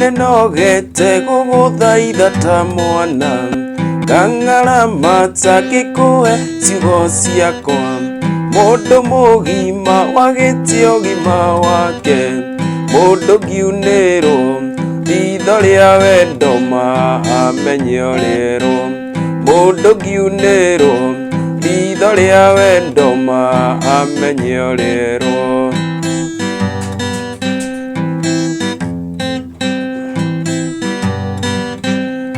Nĩnogete gũgũthaitha ta mwana, Kang'arama tangĩkũhe ciugo ciakwa, Mũndũ mũgima wagĩte ũgima wake, Mũndũ ngiunĩrwo ritho rĩa wendo ma amenye ũrĩerwo, Mũndũ ngiunĩrwo ritho rĩa wendo ma amenye ũrĩerwo.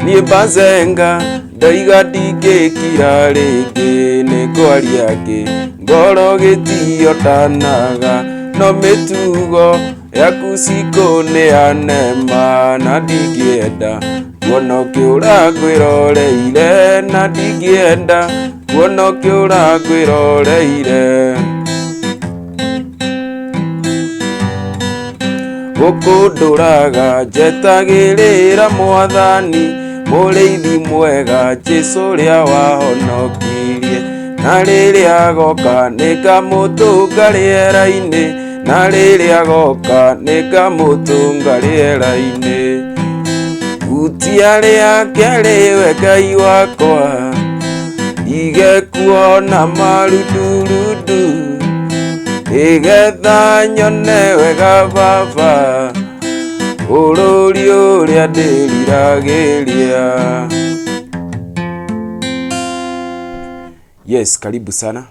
Niĩ Bazenga ndoiga ndingĩkira rĩngĩ, nĩ ngwaria ngĩ ngoro gĩtio tanaga, no mĩtugo yaku cikũ nĩ ya nema, na ndingĩenda kuona ũkĩũra ngwĩroreire, na ndingĩenda kuona ũkĩũra ngwĩroreire. Gũkũndũraga njetagĩrĩra mwathani, mũrĩithi mwega Jesũ ũrĩa wahonokirie, na rĩrĩa agoka nĩngamũtũnga rĩera-inĩ, na rĩrĩa agoka nĩngamũtũnga rĩera-inĩ. Hutia rĩake rĩwe Ngai wakwa, ndige kuona marundurundu, nĩgetha nyone wega Baba, bũrũri ũrĩa ndĩriragĩria. Yes, karibu sana.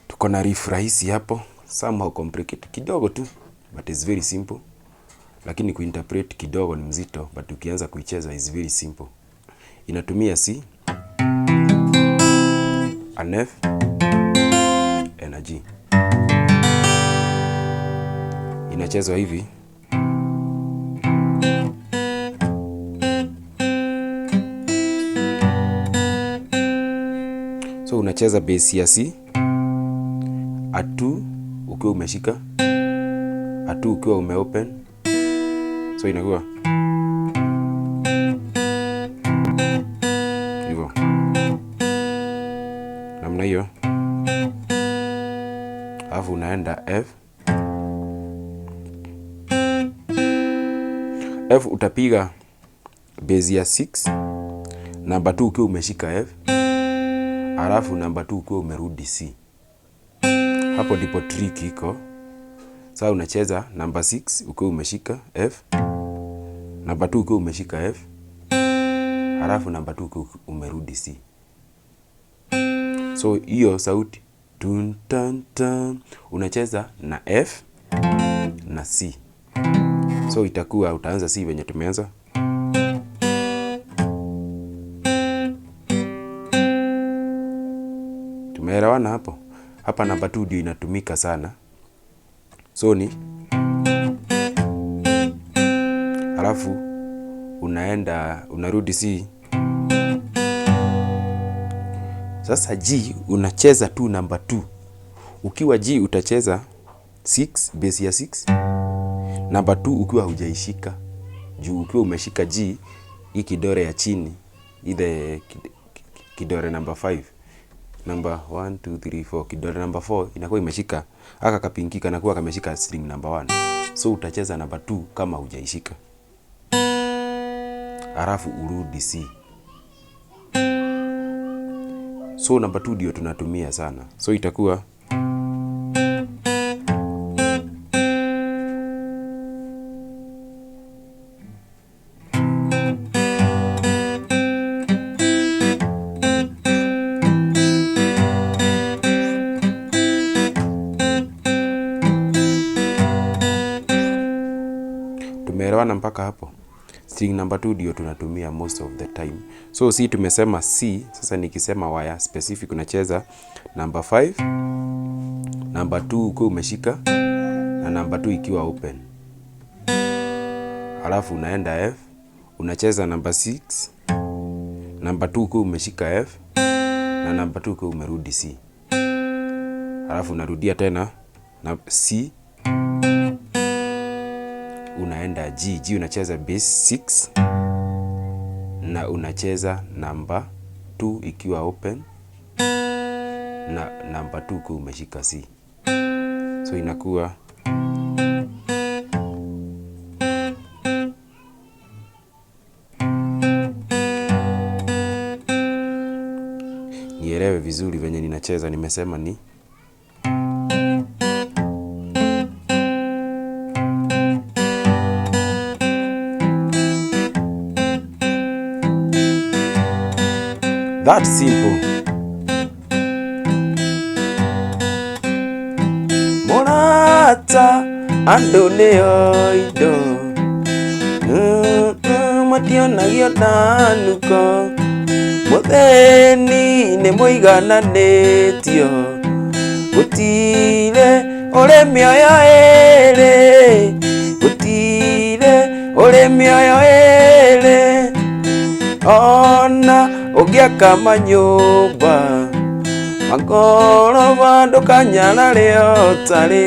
Tuko na riff rahisi hapo, somehow complicated kidogo tu, but it's very simple. Lakini kuinterpret kidogo ni mzito, but ukianza kuicheza is very simple. Inatumia C, an F, and a G. Inachezwa hivi. So unacheza bass ya C, A2 ukiwa umeshika, A2 ukiwa umeopen. So inakuwa hivyo namna hiyo, alafu unaenda F. F utapiga bass ya 6, namba 2 ukiwa umeshika F, alafu namba 2 ukiwa umerudi C. Hapo ndipo trick iko. Sasa unacheza namba 6 ukiwa umeshika F, namba 2 ukiwa umeshika F, alafu namba 2 ukiwa umerudi C. So hiyo sauti tun tan tan unacheza na F na C. So itakuwa utaanza C venye tumeanza. Tumeelewana hapo? Hapa namba 2 ndio inatumika sana. So ni alafu unaenda unarudi C. Sasa G unacheza tu namba 2. Ukiwa G utacheza 6, bass ya 6, namba 2 ukiwa hujaishika. Juu ukiwa umeshika G, hii kidole ya chini, ile kidole namba 5, namba 1 2 3 4, kidole namba 4 inakuwa imeshika, aka kapinki kanakuwa kameshika string namba 1. So utacheza namba 2 kama hujaishika. Alafu urudi C. So namba 2 ndio tunatumia sana. So itakuwa tumeelewana mpaka hapo. String number 2 ndio tunatumia most of the time. So C tumesema C, sasa nikisema wire specific unacheza number 5, number 2 ukiwa umeshika na number 2 ikiwa open. Alafu unaenda F, unacheza number 6, number 2 ukiwa umeshika F na number 2 ukiwa umerudi C. Alafu unarudia tena na C, unaenda G. G unacheza bass 6 na unacheza number 2 ikiwa open na number 2 ukiwa umeshika C. So inakuwa Uelewe vizuri venye ninacheza, nimesema ni that simple. Mũrata andũ nĩo indo mationagio ndanuko mũthĩni nĩ mũigananĩtio gũtirĩ ũrĩ mĩoyo ĩrĩ gũtirĩ ũrĩ mĩoyo ĩrĩ ona ũngĩaka manyũmba magoroba ndũkanyarare ũtarĩ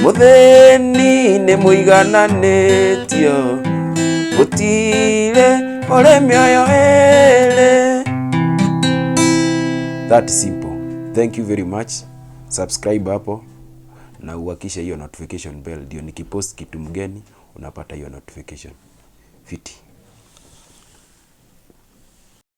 mũthĩni nĩ mũigananĩtio gũtirĩ ũrĩ mĩoyo ĩrĩ. That simple. Thank you very much. Subscribe hapo na uhakishe hiyo notification bell ndio nikipost kitu mgeni unapata hiyo notification. Fiti.